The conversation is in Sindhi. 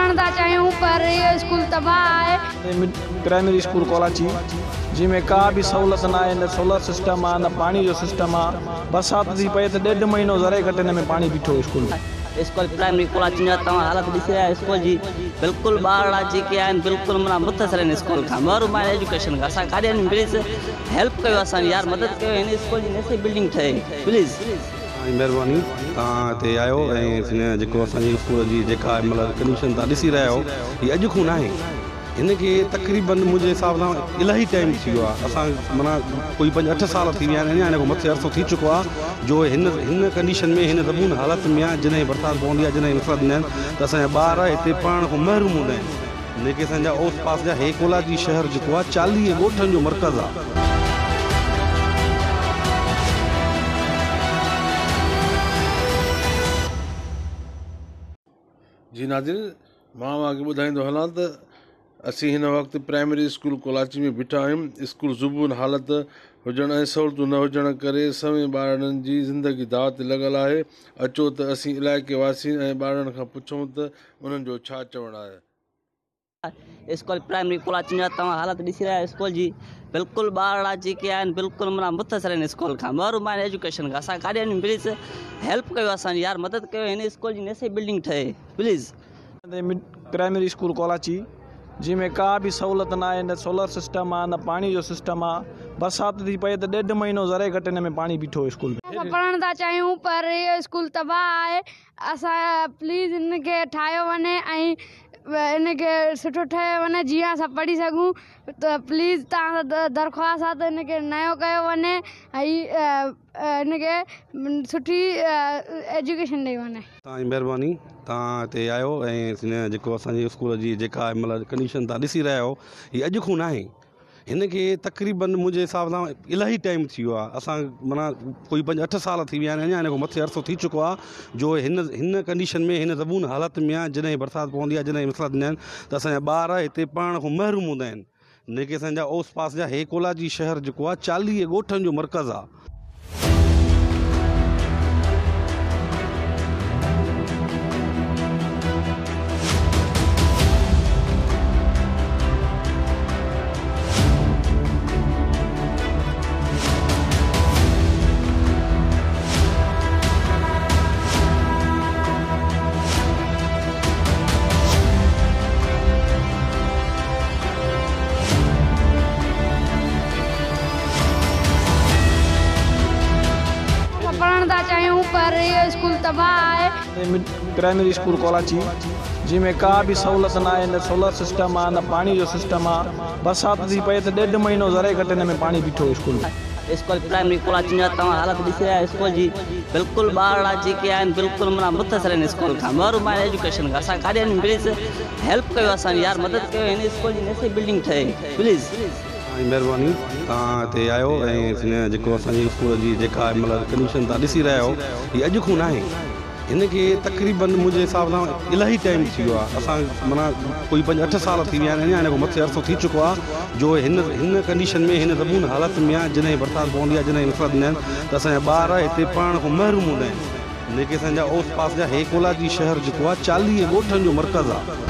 پڙهڻ ٿا چاهيون پر اهو اسڪول تباهه آهي. پرائمري اسڪول ڪولاچي جنهن ۾ ڪا به سهولت نه آهي نه سولر سسٽم آهي نه پاڻي جو سسٽم آهي برسات ٿي پئي ته ڏيڍ مهينو ذري گهٽ هن ۾ پاڻي بيٺو اسڪول ۾. اسڪول پرائمري ڪولاچي جا توهان حالت ڏسي رهيا آهيو اسڪول جي بلڪل ٻارڙا جيڪي آهن بلڪل معنيٰ متاثر آهن اسڪول کان محروم آهن ايجوڪيشن کان اسان ڪاڏي وڃون پليز هيلپ ڪيو اسان جي يار مدد ڪيو هن اسڪول جي نيسي بلڊنگ ٺهي پليز. توهان جي مهرباني توهان هتي آيو ۽ هن جيڪو اسان جي اسڪول جي جيڪا هن مهل ڪنڊيشن توهان ڏسي رهيا آهيو هي اڄ کان ناهي هن کي تقريبن منهنجي حساب سان الاهي ٽائيم ٿي ويو آهي اسان معنيٰ ڪوئي پنج اٺ سال ٿي ويا آهن اڃا هن کان مٿي عرصو ٿي چڪو آهي جو هن هن ڪنڊيشن ۾ هن زبون حالت ۾ آهي جڏهن برسات پوندي آهي جڏهن مسئلا ٿيندا آهن ته اسان جا ٻار هتي پڙهڻ کان محروم هوندا آهن جيڪي اسان جا اوس پاس جا هي ڪولاچي شهر جيڪو آهي 40 ڳوٺن جو مرڪز آهي. جي ناظرين مان اوهان کي ٻڌائيندو هلان ته اسين هن وقت پرائمري اسڪول ڪولاچي ۾ بيٺا آهيون اسڪول زبون حالت هجڻ ۽ سهولتون نه هجڻ ڪري سوين ٻارڙن جي زندگي داء تي لڳل آهي اچو ته اسين علائقي واسين ۽ ٻارڙن کان پڇون ته انهن جو ڇا چوڻ آهي. اسڪول پرائمري ڪولاچي جا توهان حالت ڏسي رهيا آهيو اسڪول جي بلڪل ٻارڙا جيڪي آهن بلڪل معنيٰ متاثر آهن اسڪول کان محروم آهن ايجوڪيشن کان اسان ڪاڏي وڃون پليز هيلپ ڪيو اسان جي يار مدد ڪيو هن اسڪول جي نيسي بلڊنگ ٺهي پليز. پرائمري اسڪول ڪولاچي جنهن ۾ ڪا به سهولت نه آهي نه سولر سسٽم آهي نه پاڻي جو سسٽم آهي برسات ٿي پئي ته ڏيڍ مهينو ذري گهٽ هن ۾ پاڻي بيٺو اسڪول ۾. اسان پڙهڻ ٿا چاهيون پر اهو اسڪول تباهه آهي اسان پليز ان کي ٺاهيو وڃي ۽ ان کي سٺو ٺاهيو وڃي جيئن اسان پڙهي سگهون ته پليز توهان سان درخواست آهي ته ان کي نيو ڪيو وڃي ۽ ان کي سٺي ايجوڪيشن ڏئي وڃي. توهان جي مهرباني توهان هتي آيو ۽ هن جيڪو اسان جي اسڪول جي جيڪا هن مهل ڪنڊيشن توهان ڏسي رهيا آهيو هي اڄ کان ناهي هن کي تقريبن منهنجي حساب سان الاهي ٽائيم ٿي ويو آهي اسان معنيٰ ڪوئي پنج اٺ سال ٿي ويا آهن اڃا هن کان مٿي عرصو ٿي چڪو آهي جو هن هن ڪنڊيشن ۾ هن زبون حالت ۾ آهي جڏهن برسات پوندي آهي جڏهن مسئلا ٿيندا آهن ته اسان جا ٻار هتي پڙهڻ کان محروم هوندا آهن جيڪي اسان جا اوس پاس جا هي ڪولاچي شهر جيڪو آهي 40 ڳوٺن جو مرڪز آهي. اسان پڙهڻ ٿا چاهيون پر اهو اسڪول تباهه آهي. پرائمري اسڪول ڪولاچي جنهن ۾ ڪا به سهولت نه آهي نه سولر سسٽم آهي نه پاڻي جو سسٽم آهي برسات ٿي پئي ته ڏيڍ مهينو ذري گهٽ هن ۾ پاڻي بيٺو اسڪول ۾. اسڪول پرائمري ڪولاچي جا توهان حالت ڏسي رهيا آهيو اسڪول جي بلڪل ٻارڙا جيڪي آهن بلڪل معنيٰ متاثر آهن اسڪول کان محروم آهن ايجوڪيشن کان اسان ڪاڏي وڃون پليز هيلپ ڪيو اسان جي يار مدد ڪيو هن اسڪول جي نيسي بلڊنگ ٺهي پليز. توهان جي مهرباني توهان هتي آيو ۽ هن جيڪو اسان جي اسڪول جي جيڪا هن مهل ڪنڊيشن توهان ڏسي رهيا آهيو هي اڄ کان ناهي هن کي تقريبن منهنجي حساب سان الاهي ٽائيم ٿي ويو آهي اسان معنيٰ ڪوئي پنج اٺ سال ٿي ويا آهن اڃا هن کان مٿي عرصو ٿي چڪو آهي جو هن هن ڪنڊيشن ۾ هن زبون حالت ۾ آهي جڏهن برسات پوندي آهي جڏهن مسئلا ٿيندا آهن ته اسان جا ٻار هتي پڙهڻ کان محروم هوندا آهن جيڪي اسان جا اوس پاس جا هي ڪولاچي شهر جيڪو آهي 40 ڳوٺن جو مرڪز آهي.